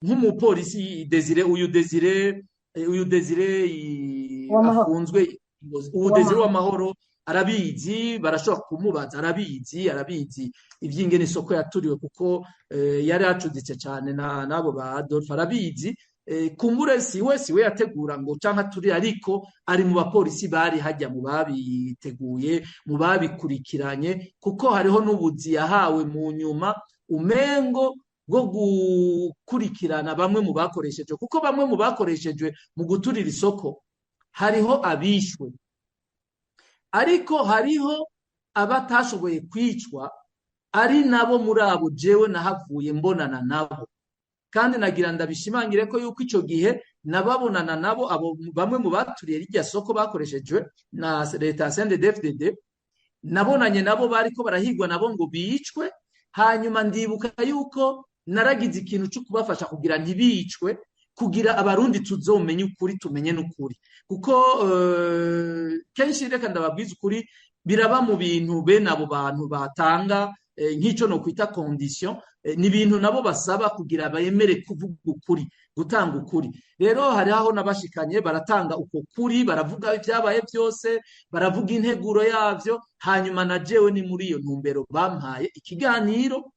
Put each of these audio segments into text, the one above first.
Nk'umupolisi Desire, uyu Desire, uyu Desire afunzwe ubu, Desire w'amahoro, arabizi, barashobora kumubaza, arabizi, arabizi iby'ingene isoko yaturiwe, kuko yari acuditse cyane n'abo ba Adolphe, arabizi. Kumbure siwe yategura ngo canke aturi, ariko ari mu bapolisi bari hajya, mu babiteguye, mu babikurikiranye, kuko hariho n'ubuzi yahawe mu nyuma, umengo bwo gukurikirana bamwe mu bakoreshejwe, kuko bamwe mu bakoreshejwe mu guturira isoko hariho abishwe, ariko hariho abatashoboye kwicwa, ari nabo muri abo jewe nahavuye mbonana nabo. Kandi nagira ndabishimangire ko yuko icyo gihe nababonana nabo, abo bamwe mu baturiye rirya soko bakoreshejwe na leta ya CNDD-FDD, nabonanye nabo bariko barahigwa nabo ngo bicwe. Hanyuma ndibuka yuko naragize ikintu cyo kubafasha kugira ntibicwe, kugira Abarundi tuzomenye ukuri, tumenye n'ukuri, kuko kenshi, reka ndababwiza ukuri, biraba mu bintu bene abo bantu batanga nk'icyo no kwita condition, ni ibintu nabo basaba kugira bemere kuvuga ukuri, gutanga ukuri. Rero hari aho nabashikanye, baratanga uko kuri, baravuga ibyabaye byose, baravuga integuro yavyo. Hanyuma na jewe ni muri iyo ntumbero bampaye ikiganiro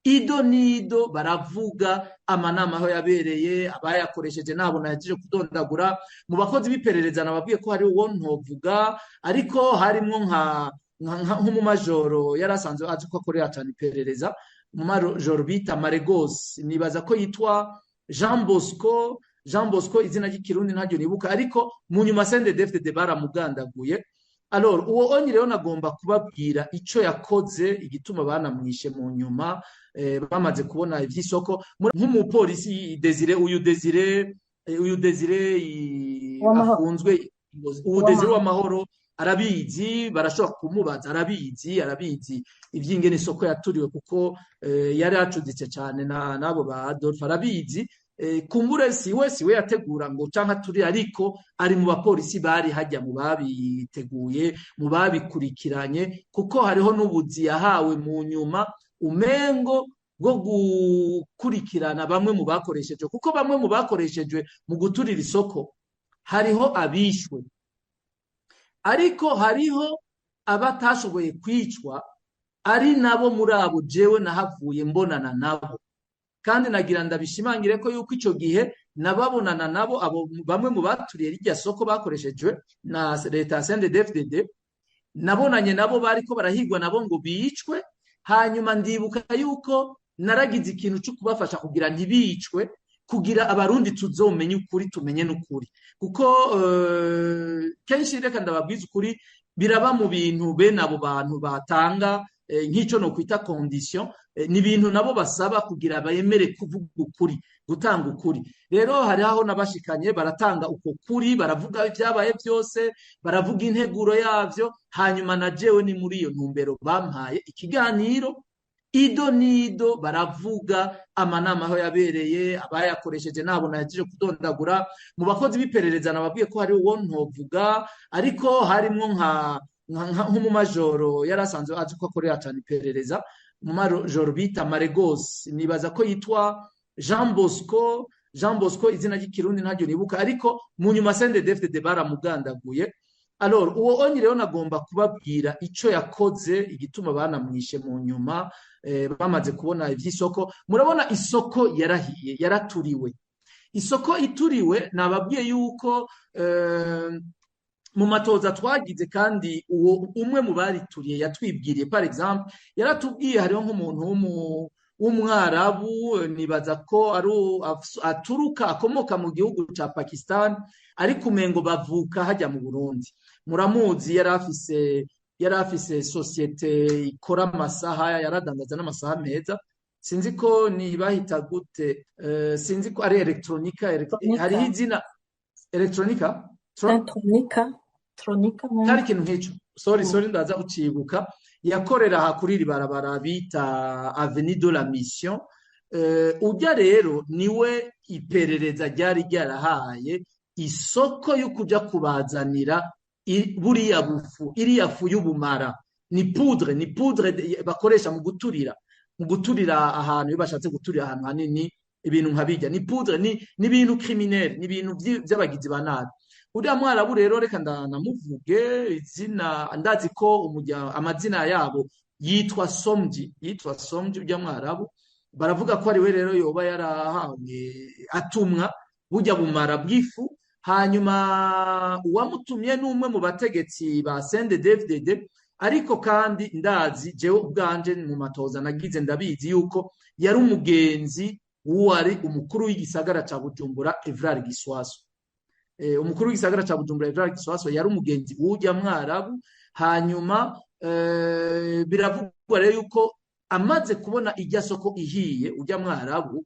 ido nido, baravuga amanama aho yabereye, abayakoresheje nabo nayaje kudondagura. Mu bakozi b'iperereza nababwiye ko hari uwo ntovuga, ariko harimwo nka nk'umumajoro yari asanzwe azi ko akorera cyane iperereza, umumajoro bita Maregos, nibaza ko yitwa Jean Bosco, Jean Bosco, izina ry'ikirundi ntaryo nibuka, ariko mu nyuma CNDD-FDD baramugandaguye. Alors uwo onye rero nagomba kubabwira ico yakoze, igituma banamwishe mu nyuma, bamaze kubona ivy'isoko. Nk'umupolisi Desire, uyu Desire, uyu Desire afunzwe ubu, Desire w'amahoro, arabizi, barashobora kumubaza, arabizi, arabizi iby'ingene isoko yaturiwe, kuko yari acuditse cyane n'abo ba Adolphe, arabizi. Kumbure siwe yategura ngo canke aturi, ariko ari mu bapolisi bari hajya, mu babiteguye, mu babikurikiranye, kuko hariho n'ubuzi yahawe mu nyuma, umengo bwo gukurikirana bamwe mu bakoreshejwe, kuko bamwe mu bakoreshejwe mu guturira isoko hariho abishwe, ariko hariho abatashoboye kwicwa, ari nabo muri abo jewe nahavuye mbonana nabo. Kandi nagira ndabishimangire ko yuko icyo gihe nababonana nabo, abo bamwe mu baturiye rirya soko bakoreshejwe na leta ya CNDD-FDD, nabonanye nabo bariko barahigwa nabo ngo bicwe. Hanyuma ndibuka yuko naragize ikintu cyo kubafasha kugira ntibicwe, kugira Abarundi tuzomenye ukuri, tumenye n'ukuri, kuko kenshi, reka ndababwiza ukuri, biraba mu bintu bene abo bantu batanga nk'icyo no kwita condition, ni ibintu nabo basaba kugira bemere kuvuga ukuri, gutanga ukuri. Rero hari aho nabashikanye, baratanga uko kuri, baravuga ibyabaye byose, baravuga integuro yavyo. Hanyuma na jewe ni muri iyo ntumbero bampaye ikiganiro ido nido, baravuga amanama aho yabereye, abayakoresheje nabo nayaje kudondagura. Mu bakozi b'iperereza nababwiye ko hari uwo ntovuga, ariko harimwo nka nk'umumajoro yari asanzwe azi ko akorera cyane iperereza, umumajoro bita Maregos, nibaza ko yitwa Jean Bosco, Jean Bosco, izina ry'ikirundi ntaryo nibuka, ariko mu nyuma CNDD-FDD baramugandaguye. Alors uwo onye rero nagomba kubabwira ico yakoze, igituma banamwishe mu nyuma, bamaze kubona ivy'isoko. Murabona isoko yarahiye, yaraturiwe. Isoko ituriwe, nababwiye yuko mu matoza twagize, kandi uwo umwe mu barituriye yatwibwiriye, par exemple yaratubwiye hariho nk'umuntu w'umwarabu, nibaza ko ari aturuka, akomoka mu gihugu ca Pakistan, ariko umengo bavuka hajya mu Burundi. Muramuzi, yari afise société ikora amasaha, yaradandaza n'amasaha meza, sinzi ko nibahita gute, sinzi ko ari electronica, hariho izina electronica. Tronica, Tronica. Cyari ikintu nk'ico, sorry, sorry, ndaza kucibuka. Yakorera aha kuri iri barabara bita Avenue de la Mission. Ujya rero niwe iperereza ryari ryarahaye isoko yo kuja kubazanira buriya bufu, iriya fu y'ubumara, ni poudre bakoresha mu guturira ahantu, iyo bashatse guturira ahantu hanini. Ibintu nka bijya ni poudre, ni ibintu criminel, ni ibintu vy'abagizi ba nabi. Uriya mwarabu rero, reka ndanamuvuge izina, ndazi ko amazina yabo yitwa Somji, yitwa Somji. Ujya mwarabu baravuga ko ari we rero yoba yarahawe atumwa burya bumara bw'ifu. Hanyuma uwamutumye ni umwe mu bategetsi ba CNDD-FDD. Ariko kandi ndazi jewe ubwanje mu matoza nagize, ndabizi yuko yari umugenzi w'uwari umukuru w'igisagara ca Bujumbura, Evrard Giswaso. Umukuru w'igisagara ca Bujumbura, Evrard Giswaso, yari umugenzi w'urya mwarabu. Hanyuma biravugwa rero yuko amaze kubona irya soko ihiye, urya mwarabu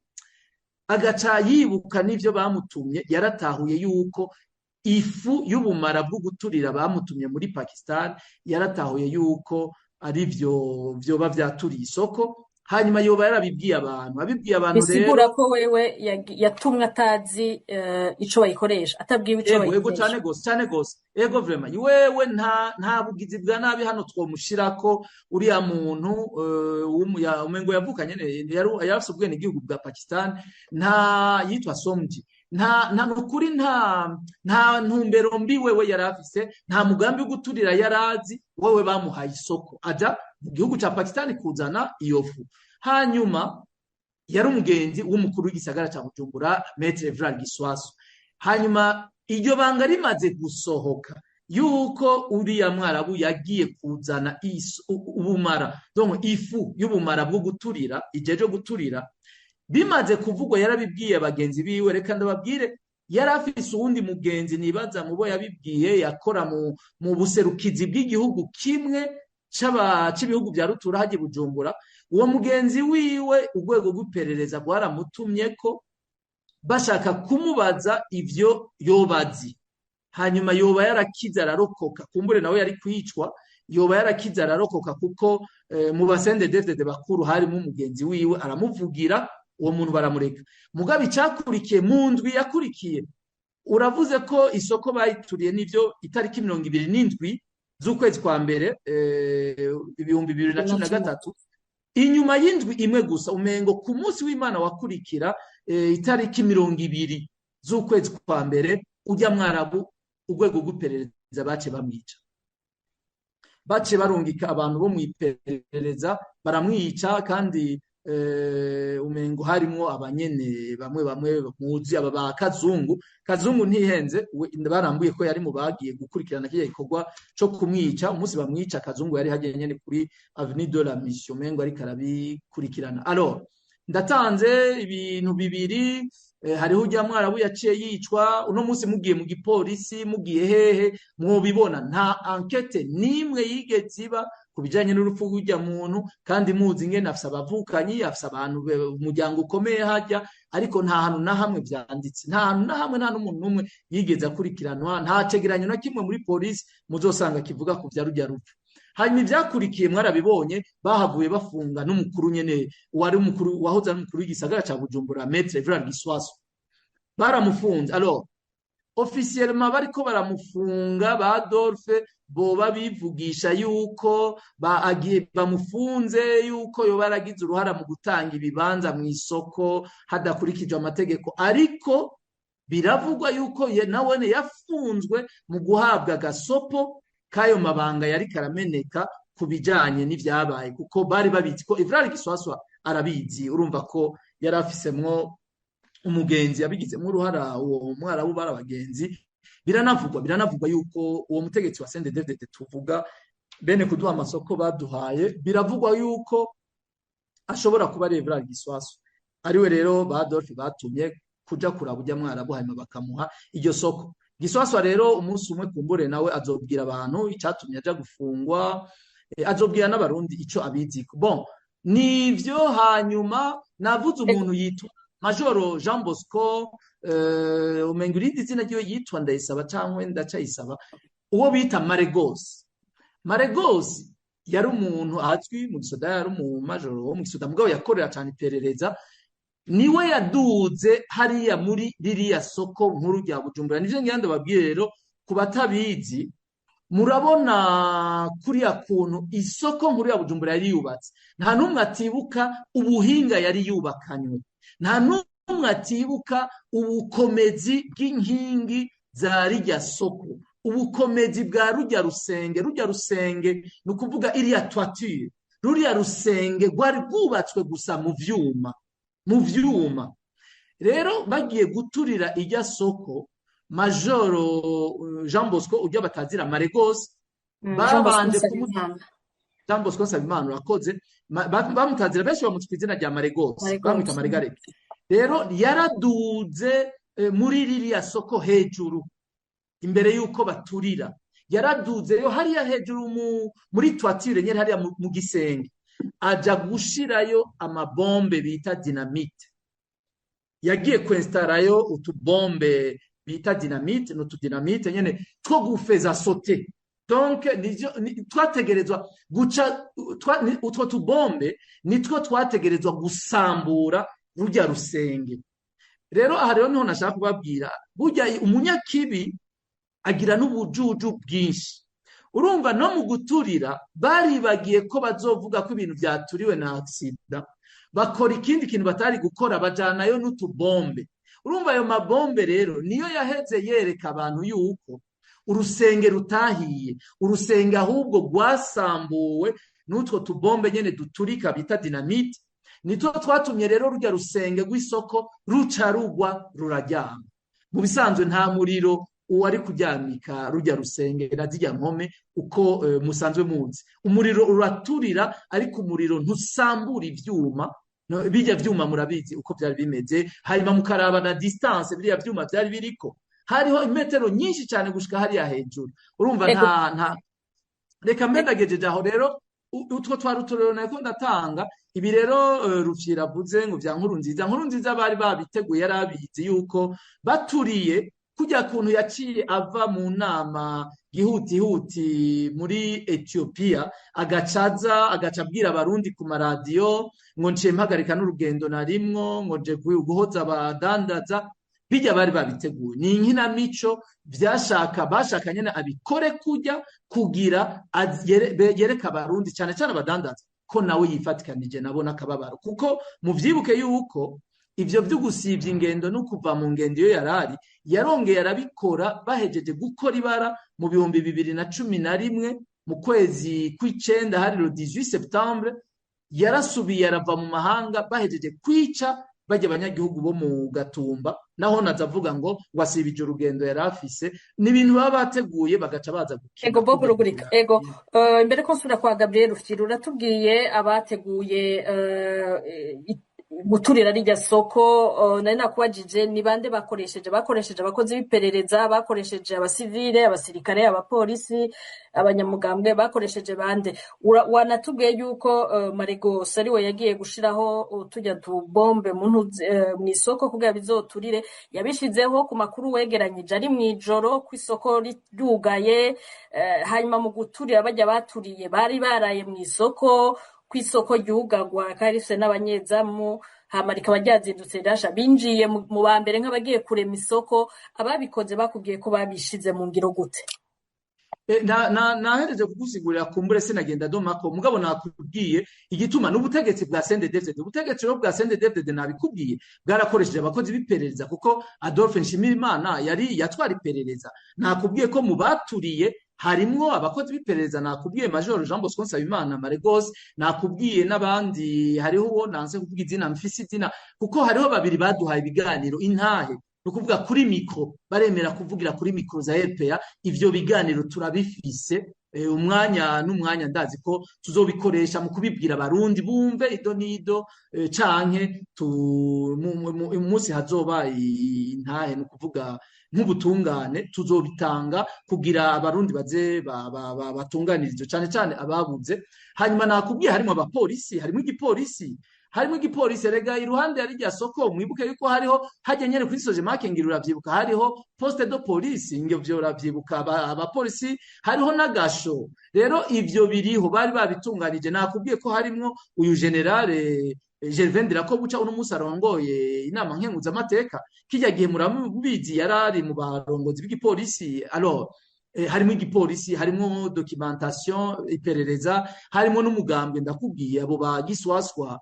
agaca yibuka n'ivyo bamutumye, yaratahuye yuko ifu y'ubumara bwo guturira bamutumye muri Pakistan, yaratahuye yuko ari vyo vyoba vyaturiye isoko. Hanyuma yoba yarabibwiye abantu, abibwiye abantu rero. Bisigura ko wewe yatumwe atazi ico bayikoresha, atabwiwe ico Ego, ego. bayikoresha. Cane gose, cane gose, ego, vraiment. Wewe nta bugizi bwa nabi hano twomushirako. Uriya muntu umengo yavukanye yari afise ubwenegihugu bwa Pakistan, nta yitwa Somji, nta nukuri nta ntumbero mbi wewe yari afise, nta mugambi wo guturira yarazi. Wewe bamuhaye isoko, aja mu gihugu ca Pakistan kuzana iyo fu. Hanyuma yari umugenzi w'umukuru w'igisagara ca Bujumbura, Maître Evrard Giswaso. Hanyuma iryo banga rimaze gusohoka yuko uriya mwarabu yagiye kuzana ubumara, donc ifu y'ubumara bwo guturira, ijeje guturira, bimaze kuvugwa yarabibwiye bagenzi biwe. Reka ndababwire, yari afise uwundi mugenzi, nibaza mubo yabibwiye, yakora mu buserukizi bw'igihugu kimwe c'ibihugu vya rutura hagiye Bujumbura. Uwo mugenzi wiwe urwego rw'iperereza rwaramutumye ko bashaka kumubaza ivyo yobazi. Hanyuma yoba yarakize ararokoka, kumbure nawe yari kwicwa, yoba yarakize ararokoka kuko mu ba CNDD-FDD bakuru harimo umugenzi wiwe, aramuvugira, uwo muntu baramureka. Mugabo icakurikiye mu ndwi yakurikiye, uravuze ko isoko bayituriye n'ivyo, itariki 27 z'ukwezi kwa mbere 2013, inyuma y'indwi imwe gusa, umengo ku munsi w'Imana wakurikira, itariki 20 z'ukwezi kwa mbere, ujya mwarabu urwego rw'iperereza bace bamwica, bace barungika abantu bo mu iperereza baramwica. Kandi umengo harimwo abanyene bamwe bamwe muzi, aba ba Kazungu. Kazungu ntihenze, barambuye ko yari mu bagiye gukurikirana kiriya gikorwa co kumwica. Umunsi bamwica, Kazungu yari hagiye nyene kuri Avenue de la Mission, umengo ariko arabikurikirana. Alors ndatanze ibintu bibiri. Hariho ujya mwarabu yaciye yicwa. Uno munsi mugiye mu gipolisi, mugiye hehe, mwobibona, nta enquête nimwe yigeze iba ku bijanye n'urupfu rw'urya muntu. Kandi muzi ingene afise abavukanyi, afise abantu, umuryango ukomeye hajya, ariko nta hantu na hamwe vyanditse, nta hantu na hamwe, nta n'umuntu n'umwe yigeze akurikiranwa, nta cegeranyo na kimwe muri polisi muzosanga kivuga ku vya rurya rupfu. Hanyuma ivyakurikiye mwarabibonye, bahavuye bafunga n'umukuru nyene wari umukuru, wahoze ari umukuru w'igisagara ca Bujumbura, Maître Evrard Giswaso, baramufunze. Alors officiellement bariko baramufunga, ba Adolphe boba bivugisha yuko ba agiye bamufunze yuko yoba yaragize uruhara mu gutanga ibibanza mu isoko hadakurikijwe amategeko. Ariko biravugwa yuko nawene yafunzwe mu guhabwa agasopo k'ayo mabanga yari karameneka ku bijanye n'ivyabaye, kuko bari babizi ko Evrard Giswaswa arabizi. Urumva ko yari afisemwo umugenzi yabigizemwo uruhara, uwo mwarabu bari abagenzi. Biranavugwa yuko uwo mutegetsi wa CNDD-FDD tuvuga, bene kuduha amasoko baduhaye, biravugwa yuko ashobora kuba ari Evrard Giswaso, ariwe rero ba Adolphe batumye kuja kuraba urya mwarabu, hanyuma bakamuha iryo soko. Giswaswa rero umunsi umwe kumbure nawe azobwira abantu icatumye aja gufungwa, azobwira n'abarundi ico abiziko. Bon, nivyo. Hanyuma navuze umuntu yitwa Majoro Jean Bosco, umenga irindi zina ryiwe yitwa Ndayisaba canke Ndacayisaba, uwo bita Maregos. Maregos yari umuntu azwi mu gisoda, yari umumajoro wo mu gisoda, mugabo yakorera cane iperereza. Niwe yaduze hariya muri ririya soko nkuru rya Bujumbura. Nivyo ngira ndababwire rero ku batabizi. Murabona kuriya kuntu isoko nkuru ya Bujumbura yari yubatse, nta n'umwe atibuka ubuhinga yari yubakanywe, nta. n'umwe atibuka ubukomezi bw'inkingi za rirya soko, ubukomezi bwa rujya rusenge. Rujya rusenge ni ukuvuga iriya toiture, ruriya rusenge rwari rwubatswe gusa mu vyuma, mu vyuma. Rero bagiye guturira irya soko, Majoro Jean Bosco ujya batazira Maregose, babanje Jean Bosco Nsabimana urakoze, bamutazira benshi bamuca izina rya Maregose, bamwita Maregareke. Rero yaraduze muri ririya soko hejuru imbere yuko baturira, yaraduze yo hariya hejuru muri toiture nyene hariya mu gisenge, aja gushirayo amabombe bita dynamite. Yagiye kwinstarayo utubombe bita dynamite, n'utudynamite nyene two gufeza sauter. Donc twategerezwa guca utwo tubombe, nitwo twategerezwa gusambura rujya rusenge. Rero aha rero niho nashaka kubabwira, burya umunyakibi agira n'ubujuju bwinshi. Urumva no mu guturira baribagiye ko bazovuga ko ibintu byaturiwe na accident, bakora ikindi kintu batari gukora, bajanayo n'utubombe. Urumva ayo mabombe rero niyo yaheze yereka abantu yuko urusenge rutahiye, urusenge ahubwo rwasambuwe n'utwo tubombe nyene duturika bita dynamite. Nitwo twatumye rero rujya rusenge rw'isoko ruca rugwa ruraryama. Mu bisanzwe nta muriro uwari kuryamika rujya rusenge na zirya nkome uko musanzwe muzi. Umuriro uraturira ariko umuriro ntusambura ivyuma. No, bijya vyuma murabizi uko byari bimeze, hanyuma mukaraba na distance biriya vyuma byari biriko, hariho imetero nyinshi cyane gushika hariya hejuru. Urumva nta reka mbendagejeje aho. Rero utwo twari uturero nako ndatanga ibi rero. Rufyira avuze ngo vya Nkurunziza, Nkurunziza bari babiteguye, yarabizi yuko baturiye kujya kuntu yaciye ava mu nama gihutihuti muri Ethiopia, agacaza agaca abwira abarundi ku maradiyo ngo nciye mpagarika n'urugendo narimwo, ngo nje guhoza abadandaza. Bijya bari babiteguye, ni inkinamico vyashaka, bashaka nyene abikore kujya kugira yereka abarundi cyane cyane abadandaza ko nawe yifatikanije nabo n'akababaro. Kuko muvyibuke yuko ivyo vyo gusivya ingendo no kuva mu ngendo iyo yarari yarongeye arabikora bahejeje gukora ibara mu 2011 mu kwezi kw'icenda, hari le 18 septembre, yarasubiye arava mu mahanga bahejeje kwica bajya abanyagihugu bo mu Gatumba, naho naza avuga ngo wasibije urugendo yari afise. Ni ibintu baba bateguye bagaca baza gukina. Ego Bob Rugurika, ego, imbere ko nsubira kwa Gabriel Rufyiri, uratubwiye abateguye guturira rirya soko. Nari nakubajije ni bande bakoresheje abakozi b'iperereza, bakoresheje abasivile, abasirikare, abapolisi, abanyamugambwe, bakoresheje bande? Wanatubwiye yuko Maregose ariwe yagiye gushiraho tujya tubombe mu isoko kugira bizoturire. Yabishizeho ku makuru wegeranyije ari mw'ijoro ku isoko ryugaye, hanyuma mu guturira bajya baturiye bari baraye mu isoko, ku isoko ryugagwa kandi rifise n'abanyezamu, hama rikaba ryazindutse rirasha, binjiye mu ba mbere nk'abagiye kurema isoko. Ababikoze bakubwiye ko babishize mu ngiro gute? Nahereje kugusigurira, kumbure sinagenda domako, mugabo nakubwiye igituma n'ubutegetsi bwa CNDD-FDD. Ubutegetsi rero bwa CNDD-FDD nabikubwiye bwarakoresheje abakozi b'iperereza, kuko Adolphe Nshimirimana yari yatwara iperereza. Nakubwiye ko mu baturiye harimwo abakozi b'iperereza, nakubwiye Major Jean Bosco Nsabimana Maregose, nakubwiye n'abandi, hariho uwo nanse kuvuga izina, mfise izina kuko hariho babiri baduhaye ibiganiro intahe, ni ukuvuga kuri mikro, baremera kuvugira kuri mikro za RPA. Ivyo biganiro turabifise, umwanya n'umwanya ndazi ko tuzobikoresha mu kubibwira abarundi bumve ido n'ido, canke umunsi hazoba intahe, ni ukuvuga nk'ubutungane, tuzobitanga kugira abarundi baze batunganirizwe, cane cane ababuze. Hanyuma nakubwiye harimo abapolisi, harimo igipolisi, harimo igipolisi. Rega iruhande ya rirya soko mwibuke yuko hariho hajya nyene kuri soje marking, uravyibuka, hariho poste de police, ngivyo uravyibuka, abapolisi, hariho n'agasho. Rero ivyo biriho bari babitunganije. Nakubwiye ko harimwo uyu generale Gervais Ndirakobuca uno munsi arongoye inama nkenguzamateka, kijya gihe muramubizi yarari mu barongozi b'igipolisi. Alors harimo igipolisi, harimo documentation iperereza, harimo n'umugambwe ndakubwiye abo ba giswaswa.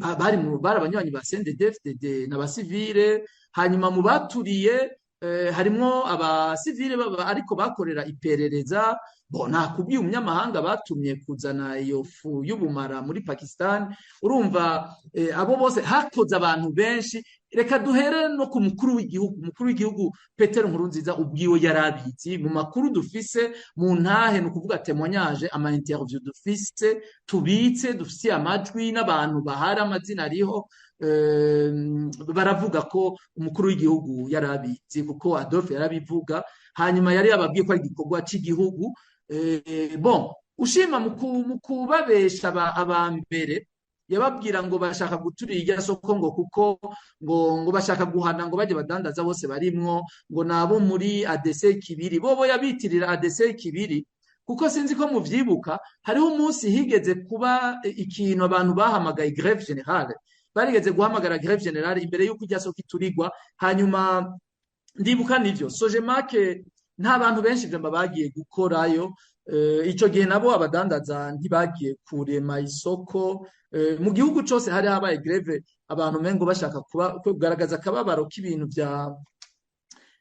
Bari bari abanywanyi ba CNDD-FDD n'abasivile. Hanyuma mu baturiye harimwo abasivile ariko bakorera iperereza. Bo nakubwiye umunyamahanga batumye kuzana iyo fu y'ubumara muri Pakistan. Urumva abo bose hakoze abantu benshi. Reka duhere no ku mukuru w'igihugu. Umukuru w'igihugu Petero Nkurunziza ubwiwe yarabizi. Mu makuru dufise, mu ntahe, ni ukuvuga témoignage, ama interview dufise, tubitse, dufise amajwi n'abantu bahari, amazina ariho, baravuga ko umukuru w'igihugu yarabizi, kuko Adolphe yarabivuga. Hanyuma yari yababwiye ko ari igikorwa cy'igihugu. Bon, ushima mu kubabesha aba mbere yababwira ngo bashaka guturira irya soko, ngo kuko ngo bashaka guhana ngo bajye badandaza bose barimwo, ngo nabo muri ADC Kibiri. Bobo yabitirira ADC Kibiri, kuko sinzi ko muvyibuka, hariho umunsi higeze kuba ikintu abantu bahamagaye grève générale. Barigeze guhamagara grève générale imbere y'uko irya soko iturirwa. Hanyuma ndibuka nivyo Sojemak, nta bantu benshi vyamba bagiye gukorayo. Ico gihe nabo abadandaza ntibagiye kurema isoko. Mu gihugu cose hari habaye grève, abantu mengo bashaka kugaragaza akababaro k'ibintu vya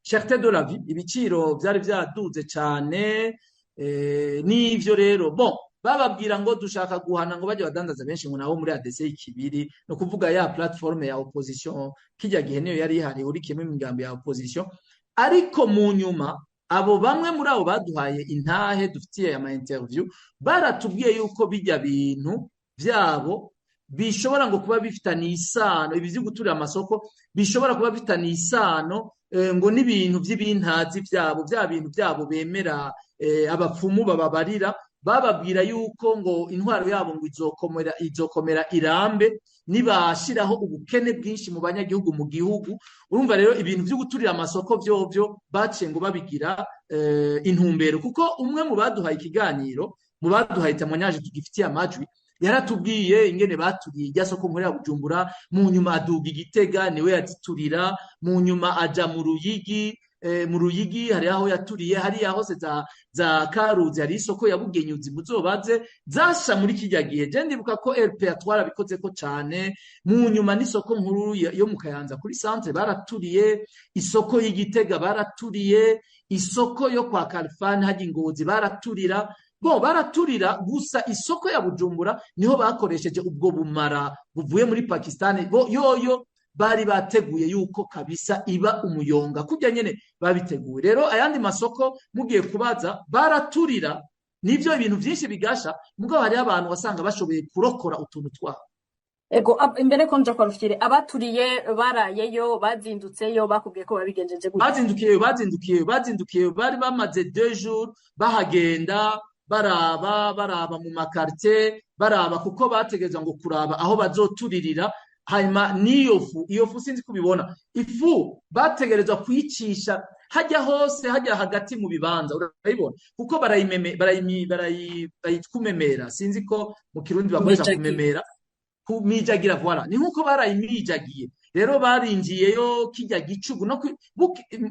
cherté de la vie, ibiciro vyari vyaduze cane. N'ivyo rero, bon, bababwira ngo dushaka guhana ngo bajye badandaza benshi, ngo nabo muri ADC Kibiri, no kuvuga ya plateforme ya opposition kijya gihe niyo yari ihari, urikiyemo imigambi ya opposition. Ariko mu nyuma abo bamwe muri abo baduhaye intahe, dufitiye ama interview, baratubwiye yuko bijya bintu vyabo bishobora ngo kuba bifitanye isano, ibi vyo guturira amasoko bishobora kuba bifitanye isano ngo n'ibintu vy'ibintazi vyabo, vya bintu vyabo bemera, abapfumu bababarira, bababwira yuko ngo intwaro yabo ngo izokomera irambe nibashiraho ubukene bwinshi mu banyagihugu mu gihugu. Urumva rero ibintu vyo guturira amasoko vyovyo baciye ngo babigira intumbero, kuko umwe mu baduhaye ikiganiro, mu baduhaye témoignage tugifitiye amajwi, yaratubwiye ingene baturiye irya soko nkuru ya Bujumbura. Mu nyuma aduga Igitega, niwe yaziturira. Mu nyuma aja mu Ruyigi. Mu Ruyigi hari aho yaturiye, hariya hose za Karuzi hari isoko ya Bugenyuzi, muzobaze zasha muri kirya gihe. Je ndibuka ko RPA twarabikozeko cane. Mu nyuma n'isoko nkuru yo mu Kayanza kuri centre baraturiye, isoko y'Igitega baraturiye, isoko yo kwa Kalfani hajya Ingozi baraturira. Bo baraturira gusa isoko ya Bujumbura niho bakoresheje ubwo bumara buvuye muri Pakistan. Bo yoyo bari bateguye yuko kabisa iba umuyonga kurya nyene babiteguye. Rero ayandi masoko mugiye kubaza baraturira, nivyo, ibintu vyinshi bigasha, mugabo hariho abantu wasanga bashoboye kurokora utuntu twabo. Ego, imbere ko nja kwa Rufyiri, abaturiye barayeyo, bazindutseyo, bakubwiye ko babigenjeje gute? Bazindukiyeyo, bari bamaze 2 jours bahagenda, baraba mu ma quartier, baraba kuko bategerezwa ngo kuraba aho bazoturirira. Hanyuma n'iyo fu, iyo fu sinzi kubibona, ifu bategerezwa kuyicisha hajya hose, hajya hagati mu bibanza, urayibona, kuko barayimeme, bayikumemera, sinzi ko mu Kirundi bakoresha Mijagira. Kumemera, kumijagira, voilà, ni nkuko barayimijagiye. Rero barinjiyeyo kijya gicugu no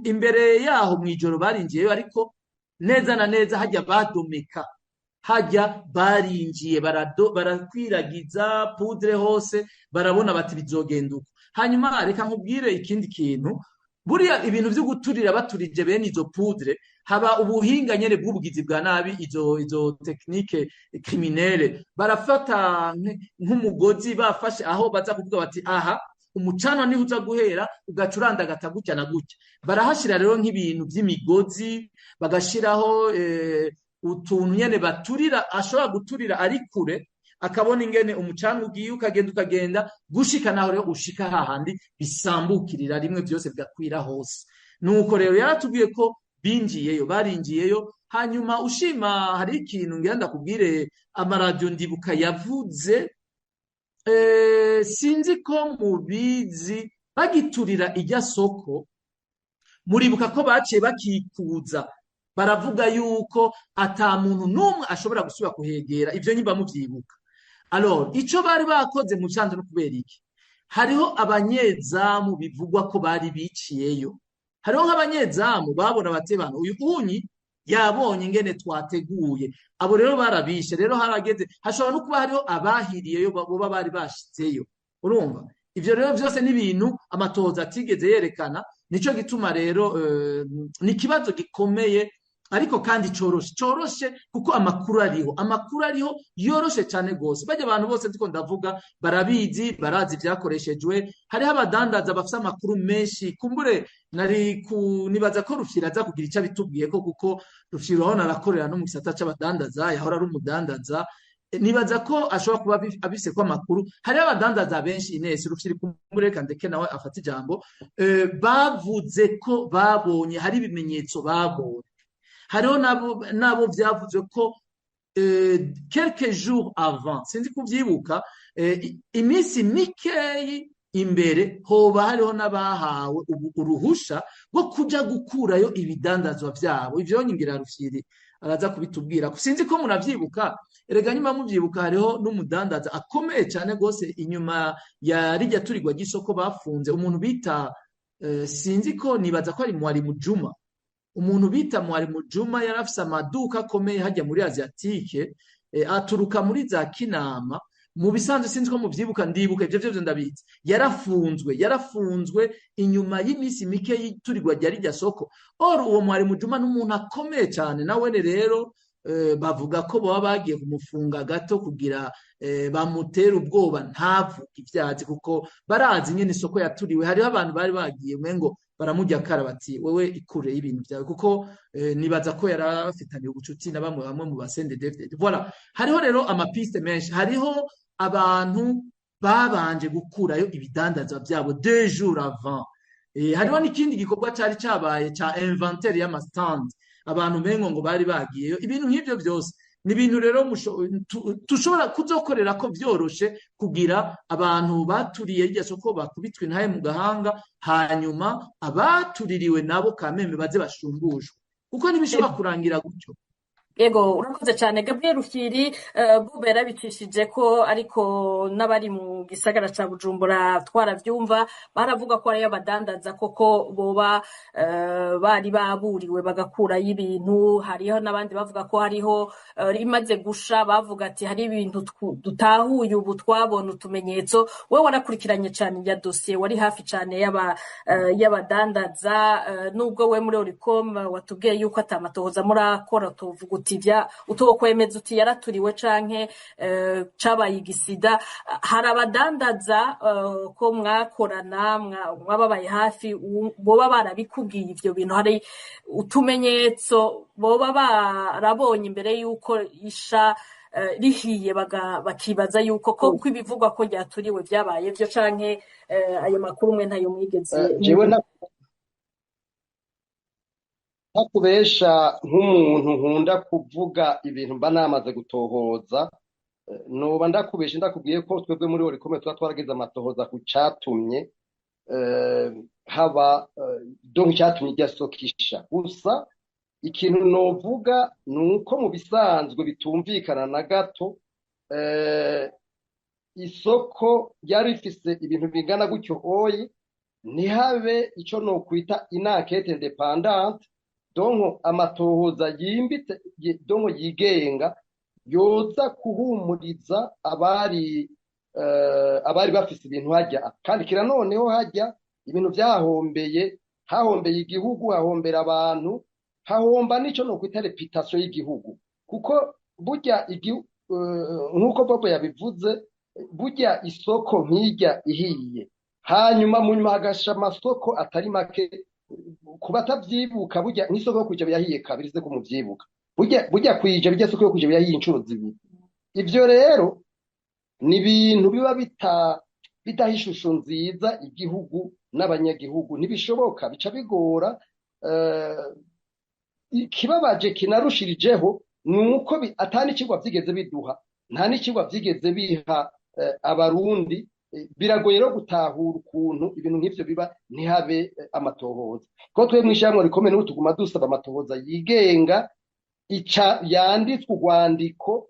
imbere yaho mw'ijoro barinjiyeyo, ariko neza na neza hajya badomeka, hajya barinjiye barakwiragiza poudre hose, barabona bati bizogenda uko. Hanyuma reka nkubwire ikindi kintu. Buriya ibintu vyo guturira, baturije bene izo poudre, haba ubuhinga nyene bw'ubugizi bwa nabi, izo technique criminelle. Barafata nk'umugozi, bafashe aho baza kuvuga bati aha umucanwa niho uza guhera, ugaca urandagata gutya na gutya. Barahashira rero nk'ibintu vy'imigozi, bagashiraho utuntu nyene baturira, ashobora guturira ari kure, akabona ingene umucanga ugiye, ukagenda, ukagenda gushika naho rero ushika hahandi bisambukirira rimwe, byose bigakwira hose. Nuko rero yaratubwiye ko binjiyeyo, barinjiyeyo. Hanyuma ushima hari ikintu ngira ndakubwire. Amaradiyo ndibuka yavuze, sinzi ko mubizi, bagiturira ijya soko, muribuka ko baciye bakikuza, baravuga yuko ata muntu n'umwe ashobora gusubira kuhegera. Ivyo nyimba muvyibuka. Alors ico bari bakoze mu bisanzwe no kubera iki, hariho abanyezamu bivugwa ko bari biciyeyo, hariho nk'abanyezamu babona batebana uyu unyi yabonye ingene twateguye. Abo rero barabishe. Rero harageze, hashobora no kuba hariho abahiriyeyo boba bari bashitseyo. Urumva, ivyo rero vyose ni ibintu amatohoza atigeze yerekana. Nico gituma rero ni ikibazo gikomeye, ariko kandi coroshe, coroshe kuko amakuru ariho, amakuru ariho yoroshe cyane gose. Bajya abantu bose ndiko ndavuga barabizi, barazi ibyakoreshejwe. Hariho abadandaza bafise amakuru menshi. Kumbure nari ku nibaza ko Rufyiri aza kugira icyo abitubwiye ko, kuko Rufyiri urabona arakorera no mu gisata c'abadandaza, yahora ari umudandaza. Nibaza ko ashobora kuba abise ko amakuru. Hariho abadandaza benshi, Ines Rufyiri, kumbure reka ndeke nawe afate ijambo, bavuze ko babonye hari ibimenyetso babonye. Hariho nabo byavuzwe ko quelques jours avant, sinzi kuvyibuka, iminsi mikeyi imbere, hoba hariho n'abahawe uruhusha rwo kuja gukurayo ibidandazwa vyabo. Ivyo ngira Rufyiri araza kubitubwira, sinzi ko muravyibuka. Erega nyuma muvyibuka, hariho n'umudandaza akomeye cyane rwose inyuma ya rijya turigwa ry'isoko bafunze, umuntu bita sinzi ko nibaza ko ari Mwarimu Juma. Umuntu bita Mwarimu Juma yari afise amaduka akomeye hajya muri Asiatique, aturuka muri za Kinama. Mu bisanzwe sinzi ko muvyibuka, ndibuka ivyo vyose ndabizi. Yarafunzwe inyuma y'iminsi mike y'iturirwa rya rijya soko. Or uwo Mwarimu Juma n'umuntu akomeye cyane nawene. Rero bavuga ko baba bagiye kumufunga gato kugira bamutere ubwoba ntavuge ivyazi, kuko barazi nyene isoko yaturiwe. Hariho abantu bari bagiye umengo baramurya kara, bati: "Wewe ikure y'ibintu byawe", kuko nibaza ko yarafitaniye ubucuti na bamwe bamwe mu ba CNDD-FDD. Voilà, hariho rero ama pistes menshi. Hariho abantu babanje gukurayo ibidandazwa byabo 2 jours avant. Hariho n'ikindi gikorwa cari cabaye ca inventaire y'ama stand, abantu mengo ngo bari bagiyeyo. Ibintu nk'ivyo byose ni ibintu rero tushobora kuzokorera ko vyoroshe kugira abantu baturiye irya soko bakubitwe intahe mu gahanga, hanyuma abatuririwe nabo kameme baze bashumbushwe, kuko ntibishobora kurangira gutyo. Ego, urakoze cyane Gabriel Rufyiri. Bube yarabicishije ko, ariko n'abari mu gisagara ca Bujumbura twaravyumva, baravuga ko ariyo abadandaza koko boba bari baburiwe bagakurayo ibintu. Hariho n'abandi bavuga ko hariho imaze gusha, bavuga ati hari ibintu dutahuye ubu, twabona utumenyetso. We warakurikiranye cyane ya dosiye, wari hafi cyane y'abadandaza, nubwo we muri Oricom watubwiye yuko atamatohoza murakora, tuvuga uti vya utokwemeza uti yaraturiwe canke cabaye igisida. Hari abadandaza ko mwakorana, mwababaye hafi, boba barabikubwiye ivyo bintu? Hari utumenyetso boba barabonye imbere yuko isha rihiye, bakibaza yuko ko ibivugwa ko ryaturiwe vyabaye vyo, canke ayo makuru mwe ntayo mwigeze? Jewe ntakubesha, nk'umuntu nkunda kuvuga ibintu mba namaze gutohoza, noba ndakubesha ndakubwiye ko twebwe muri Oricom tuba twaragize amatohoza ku catumye haba donc icatumye irya soko isha. Gusa ikintu novuga ni uko mu bisanzwe bitumvikana na gato, isoko ryari rifise ibintu bingana gutyo oyi, ntihabe ico nokwita une enquête indépendante, donc amatohoza yimbitse, donc yigenga, yoza kuhumuriza abari bafise ibintu hajya. Kandi kira noneho hajya ibintu vyahombeye, hahombeye igihugu, hahombera abantu, hahomba n'ico nokwita réputation y'igihugu, kuko burya nk'uko Bobo yabivuze, burya isoko nk'irya ihiye, hanyuma mu nyuma hagasha amasoko atari make. Ku batavyibuka, burya nk'isoko yo kw'Ijabe yahiye kabiri, se ko muvyibuka? Burya kw'Ijabe, irya soko yo kw'Ijabe yahiye incuro zibiri. Ivyo rero ni ibintu biba bidaha ishusho nziza igihugu n'abanyagihugu. Ntibishoboka, bica bigora. Ikibabaje kinarushirijeho ni uko ata n'icigwa vyigeze biduha, nta n'icigwa vyigeze biha abarundi. Biragoye rero gutahura ukuntu ibintu nk'ivyo biba ntihabe amatohoza, kuko twebwe mw'ishirahamwe rikomeye n'ubu tuguma dusaba amatohoza yigenga, ica yanditswe urwandiko,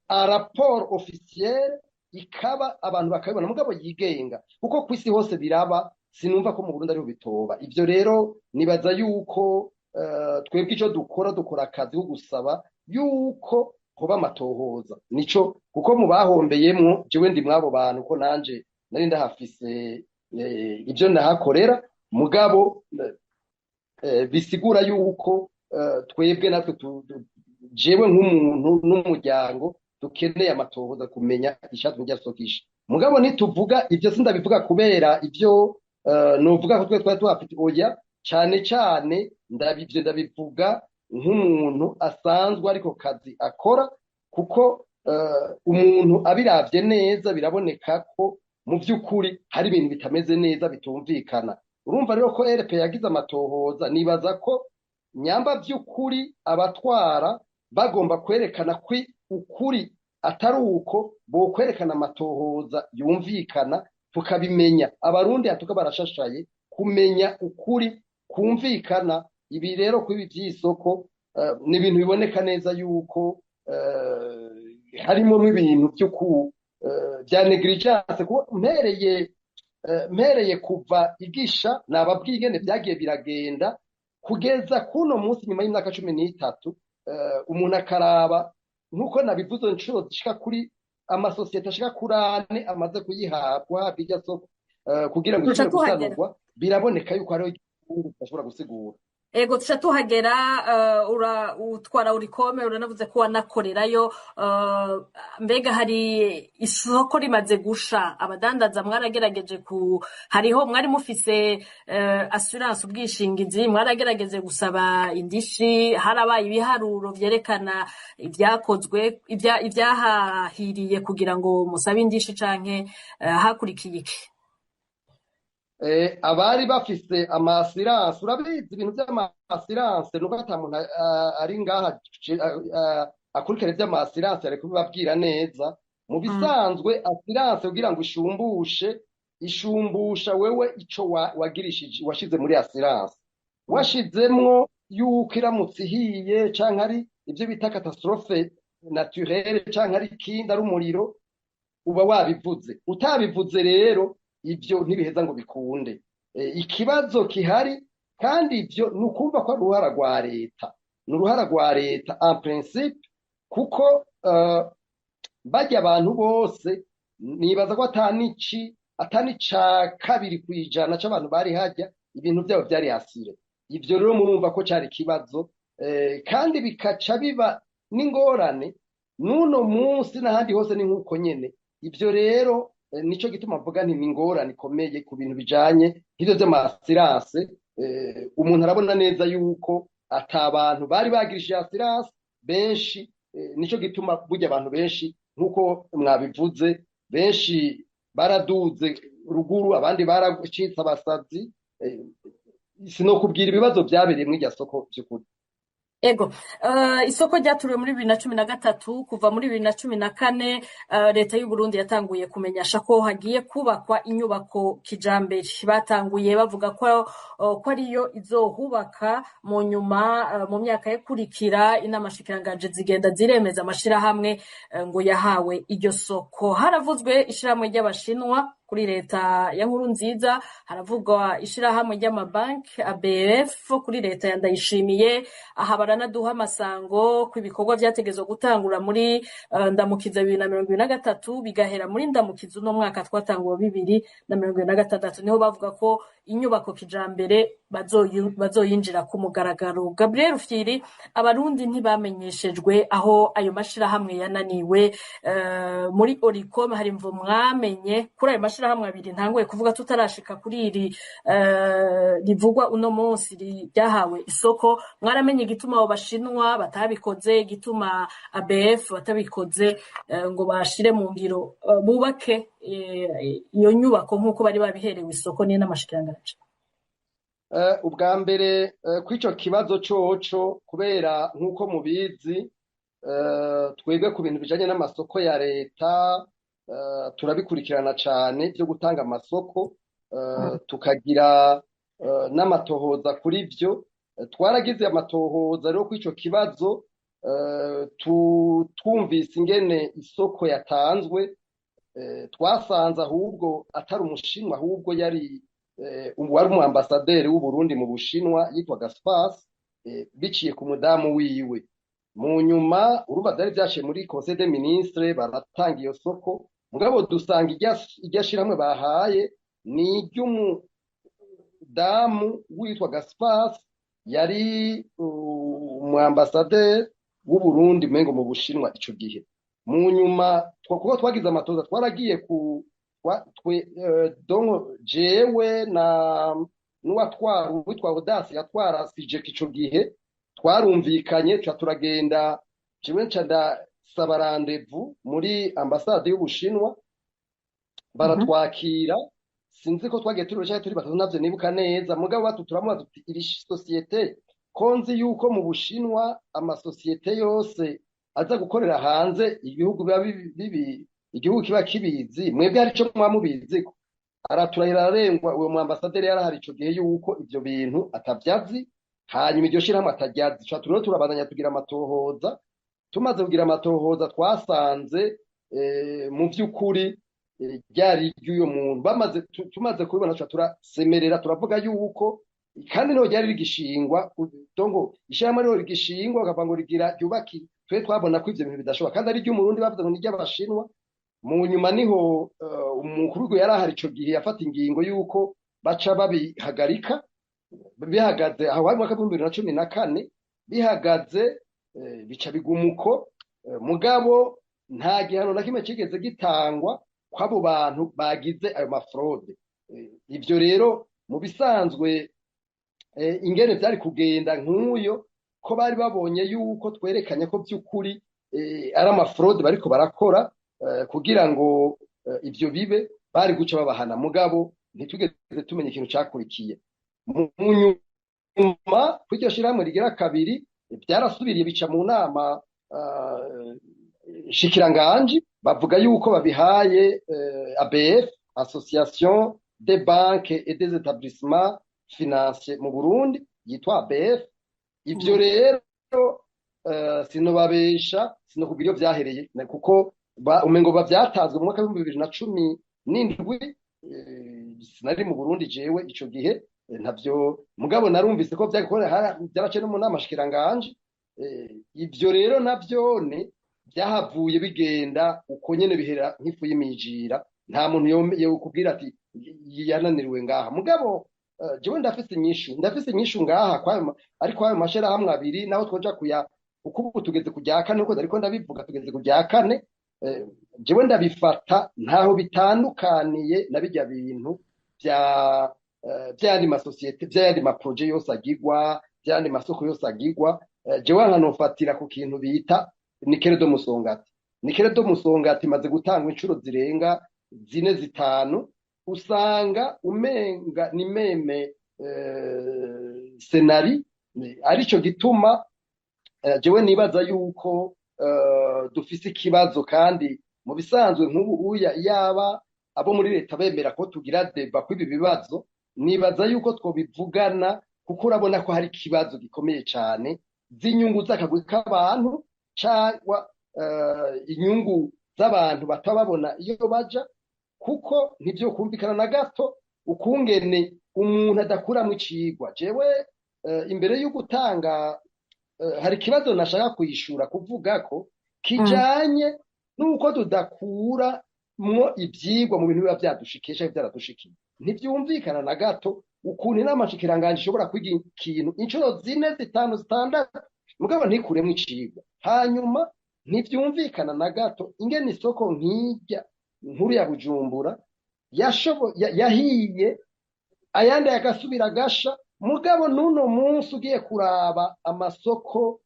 rapport officiel, ikaba abantu bakabibona, mugabo yigenga, kuko kw'isi hose biraba, sinumva ko mu Burundi ariho bitoba. Ivyo rero nibaza yuko twebwe ico dukora, dukora akazi ko gusaba yuko hoba amatohoza, nico, kuko mu bahombeyemwo jewe ndi mw'abo bantu, ko nanje Nari ndahafise ibyo ndahakorera, mugabo bisigura yuko twebwe natwe, jewe nk'umuntu n'umuryango, dukeneye amatohoza kumenya icyatumye irya soko isha. Mugabo ntituvuga ibyo, sindabivuga kubera ibyo novuga ko twe twari tuhafite, oya. Cane cane ndabivyo ndabivuga nk'umuntu asanzwe ariko kazi akora, kuko umuntu abiravye neza biraboneka ko mu vy'ukuri hari ibintu bitameze neza, bitumvikana. Urumva rero ko RP yagize amatohoza, nibaza ko nyamba vy'ukuri abatwara bagomba kwerekana ko ukuri atari uko, bokwerekana amatohoza yumvikana tukabimenya. Abarundi hatuka barashashaye kumenya ukuri kumvikana. Ibi rero kuri ibi vy'isoko ni ibintu biboneka neza yuko harimo n'ibintu vya négligence, kuko mpereye kuva igisha nababwiye ingene vyagiye biragenda kugeza kuno munsi nyuma y'imyaka 13, umuntu akaraba nk'uko nabivuze inshuro zishika kuri amasosiyete ashika kuri ane amaze kuyihabwa irya soko kugira ngo Tuca ishobore tuhagera. gusanurwa, biraboneka yuko hariho igihugu tudashobora gusigura. Ego, tuca tuhagera. Ura utwara Olucome, uranavuze ko wanakorerayo. Mbega hari isoko rimaze gusha, abadandaza mwaragerageje ku hariho mwari mufise assurance, ubwishingizi, mwaragerageje gusaba indishi? Harabaye ibiharuro vyerekana ivyakozwe, ivyahahiriye kugira ngo musabe indishi, canke hakurikiye iki? Abari bafise ama assurances, urabizi ibintu vy'ama assurances, nuko ata muntu ari ngaha akurikirana ivy'ama assurances ari kubibabwira neza. Mu bisanzwe assurance kugira ngo ishumbushe, ishumbusha wewe ico wagirishije, washize muri assurance, washizemwo yuko iramutse ihiye canke ari ivyo bita catastrophe naturelle canke ari ikindi, ari umuriro, uba wabivuze. Utabivuze rero ivyo ntibiheza ngo bikunde. Ikibazo kihari kandi ivyo ni ukumva ko ari uruhara rwa leta, ni uruhara rwa leta en principe, kuko barya abantu bose nibaza ko atani ca 2% c'abantu bari hajya ibintu vyabo vyari assuré. Ivyo rero murumva ko cari ikibazo, kandi bikaca biba n'ingorane n'uno munsi n'ahandi hose ni nk'uko nyene. Ivyo rero nico gituma mvuga nti ni ingorane ikomeye ku bintu bijanye nk'ivyo vy'ama assurances. Umuntu arabona neza yuko ata bantu bari bagirishije assurance benshi. Nico gituma burya abantu benshi, nk'uko mwabivuze, benshi baraduze ruguru, abandi baracitse abasazi. Sinokubwira ibibazo vyabereye mw'irya soko vy'ukuri. Ego, isoko ryaturiwe muri 2013. Kuva muri 2014, leta y'u Burundi yatanguye kumenyesha ko hagiye kubakwa inyubako kijambere. Batanguye bavuga ko ariyo izohubaka. Mu nyuma, mu myaka yakurikira, inama nshikiranganji zigenda ziremeza amashirahamwe ngo yahawe iryo soko. Haravuzwe ishirahamwe ry'Abashinwa kuri leta ya Nkurunziza, haravugwa ishirahamwe ry'amabanki ABF kuri leta ya Ndayishimiye. Aha baranaduha amasango ko ibikorwa vyategezwa gutangura muri Ndamukiza 2023, bigahera muri Ndamukiza uno mwaka twatanguwe 2026, niho bavuga ko inyubako kijambere bazoyinjira ku mugaragaro. Gabriel Rufyiri, Abarundi ntibamenyeshejwe aho ayo mashirahamwe yananiwe. Muri Olucome hari imvo mwamenye kuri ayo mashirahamwe abiri ntanguye kuvuga, tutarashika kuri iri rivugwa uno munsi ryahawe isoko? Mwaramenye igituma abo Bashinwa batabikoze, igituma ABF batabikoze, ngo bashire mu ngiro, bubake iyo nyubako nk'uko bari babiherewe isoko n'inama nshikiranganji? Ubwa mbere, kw'ico kibazo coco, kubera nk'uko mubizi, twebwe ku bintu bijanye n'amasoko ya leta turabikurikirana cane vyo gutanga amasoko, tukagira n'amatohoza kuri vyo. Twaragize amatohoza rero kw'ico kibazo, twumvise ingene isoko yatanzwe, twasanze ahubwo atari Umushinwa, ahubwo yari wari umu ambasaderi w'Uburundi mu Bushinwa yitwa Gaspas, biciye ku mudamu wiwe. Mu nyuma urumva vyari vyaciye muri Conseil des ministres, baratanga iyo soko. Mugabo dusanga irya shirahamwe bahaye ni iry'umudamu witwa Gaspar, yari umuambasaderi w'Uburundi umengo mu Bushinwa ico gihe. Mu nyuma kuko twagize amatoza, twaragiye ku twe, donc jewe na n'uwatwara uwitwa Audace yatwara SIGEC ico gihe, twarumvikanye, tuca turagenda, jewe nca ndasaba rendez-vous muri ambasade y'Ubushinwa, baratwakira. Sinzi ko twagiye turi canke turi batatu, navyo nibuka neza. Mugabo batu turamubaza tuti: "Iri société, ko nzi yuko mu Bushinwa amasosiyete yose aza gukorera hanze ibihugu biba bibi, igihugu kiba kibizi, mwebwe hari ico muba mubiziko?" Araturahira ararengwa, uwo mu ambasaderi yarahari ico gihe, yuko ivyo bintu atavyazi, hanyuma iryo shirahamwe ataryazi. Tuca rero turabandanya tugira amatohoza. Tumaze kugira amatohoza, twasanze mu vy'ukuri ryari iry'uyo muntu. Bamaze tumaze kubibona, tuca turasemerera, turavuga yuko kandi niho ryari rigishingwa, donc ishirahamwe niho rigishingwa, bakavuga ngo rigira ryubaki. Twe twabona ko ivyo bintu bidashoboka, kandi ari iry'Umurundi, bavuze ngo ni iry'Abashinwa. Mu nyuma niho umukuru w'igihugu yari ahari ico gihe yafata ingingo yuko baca babihagarika. Bihagaze aho hari mu mwaka w'2014, bihagaze, bica bigumuko. Mugabo nta gihano na kimwe kigeze gitangwa kw'abo bantu bagize ayo ma fraudes. Ivyo rero mu bisanzwe, ingene vyari kugenda nk'uyo ko bari babonye yuko twerekanye ko vy'ukuri ari ama fraudes bariko barakora, kugira ngo ivyo bibe, bari guca babahana. Mugabo ntitwigeze tumenya ikintu cakurikiye. Mu nyuma kw'iryo shirahamwe rigira kabiri, byarasubiriye bica mu nama shikiranganji, bavuga yuko babihaye ABF, Association des banques et des établissements financiers mu Burundi, yitwa ABF. Ivyo rero sinobabesha, sinokubwira iyo vyahereye, kuko umengo bavyatanzwe mu mwaka w'2017. Sinari mu Burundi jewe ico gihe, ntavyo, mugabo narumvise ko vyaraciye no mu nama shikiranganji. Ivyo rero navyone vyahavuye bigenda uko nyene, bihera nk'ifu y'imijira. Nta muntu yokubwira ati yananiriwe ngaha. Mugabo jewe ndafise inyishu ngaha ariko ayo mashirahamwe abiri naho twoja kuya, kuko ubu tugeze ku rya kane, uko ariko ndabivuga tugeze ku rya kane. Jewe ndabifata ntaho bitandukaniye na bijya bintu vya vy'ayandi masosiyete, vy'ayandi ma projets yose agirwa, vy'ayandi masoko yose agirwa. Jewe nkanofatira ku kintu bita Nickel de Musongati. Nickel de Musongati imaze gutangwa inshuro zirenga zine, zitanu. Usanga umenga ni même scénario. Arico gituma jewe nibaza yuko dufise ikibazo. Kandi mu bisanzwe nk'ubu uya yaba abo muri leta bemera ko tugira débat kw'ibi bibazo, nibaza yuko twobivugana, kuko urabona ko hari ikibazo gikomeye cane z'inyungu z'akagwi k'abantu cyangwa inyungu z'abantu batababona iyo baja, kuko ntibyo kumvikana na gato ukungene umuntu adakuramwo icigwa. Jewe imbere yo gutanga, hari ikibazo nashaka kuyishura kuvuga ko kijanye nuko tudakura mwo ivyigwa mu bintu biba vyadushikiye canke vyaradushikiye. Ntivyumvikana na gato ukuntu inama nshikiranganji ishobora kwiga ikintu inshuro zine, zitanu, zitandatu, mugabo ntikuremwo icigwa. Hanyuma ntivyumvikana na gato ingene isoko nk'irya nkuru ya Bujumbura yahiye, ayandi agasubira agasha. Mugabo n'uno munsi ugiye kuraba amasoko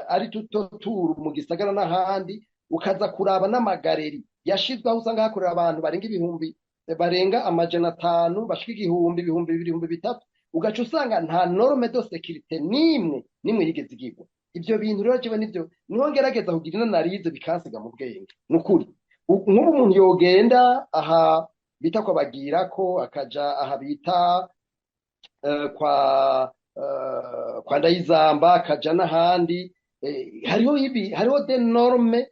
ari tutoturu mu gisagara n'ahandi, ukaza kuraba n'ama galeries yashizweho, usanga hakorera abantu barenga ibihumbi, barenga 500, bashika 1000, 2000, 3000, ugaca usanga nta norme de sécurité nimwe nimwe yigeze igirwa. Ivyo bintu rero jewe nivyo niho ngerageza kugira analyse, bikansiga mu bwenge nukuri. Nk'ubu umuntu yogenda aha bita kwa Bagirako, akaja aha bita kwa Ndayizamba, akaja n'ahandi, hariho ibi, hariho des normes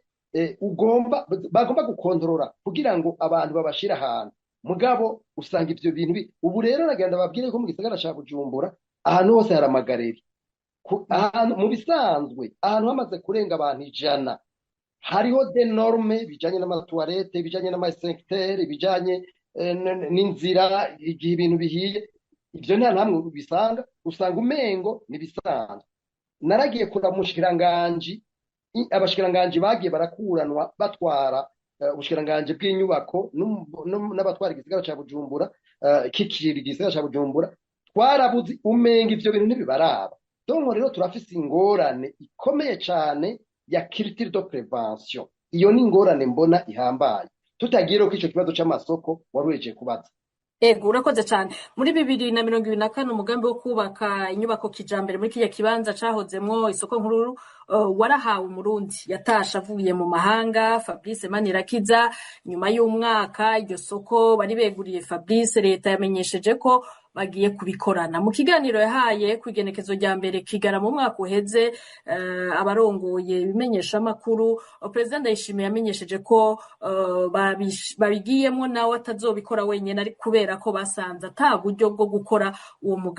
ugomba bagomba gukontorora kugira ngo abantu babashire ahantu. Mugabo usanga ivyo bintu ubu rero nagenda babwire ko mu gisagara ca Bujumbura ahantu hose hari ama galeries. Ahantu mu bisanzwe, ahantu hamaze kurenga abantu 100. Hariho des normes bijanye n'ama toilettes, bijanye n'ama extincteurs, bijanye n'inzira igihe ibintu bihiye. Ivyo nta namwe ubisanga, usanga umengo nibisanzwe. Naragiye kuraba umushikiranganji, abashikiranganji bagiye barakuranwa batwara ubushikiranganji bw'inyubako n'abatwara igisagara ca Bujumbura, kikiri igisagara ca Bujumbura, twarabuze, umenga ivyo bintu ntibibaraba. Donc rero turafise ingorane ikomeye cane ya culture de prévention. Iyo ni ingorane mbona ihambaye, tutagiye ko ico kibazo c'amasoko wari uhejeje kubaza. Ego, urakoze cyane. Muri 2024 umugambi wo kubaka inyubako kijambere muri kiriya kibanza cahozemwo isoko nkuru warahawe Umurundi yatashe avuye mu mahanga, Fabrice Manirakiza. Nyuma y'umwaka iryo soko bari beguriye Fabrice, leta yamenyesheje ko bagiye kubikorana. Mu kiganiro yahaye ku igenekezo rya 1 Kigarama mu mwaka uheze abarongoye ibimenyeshamakuru, Perezida Ndayishimiye yamenyesheje ko babigiyemwo nawe atazobikora wenyene, ari kubera ko basanze ata buryo bwo gukora uwo mugambi.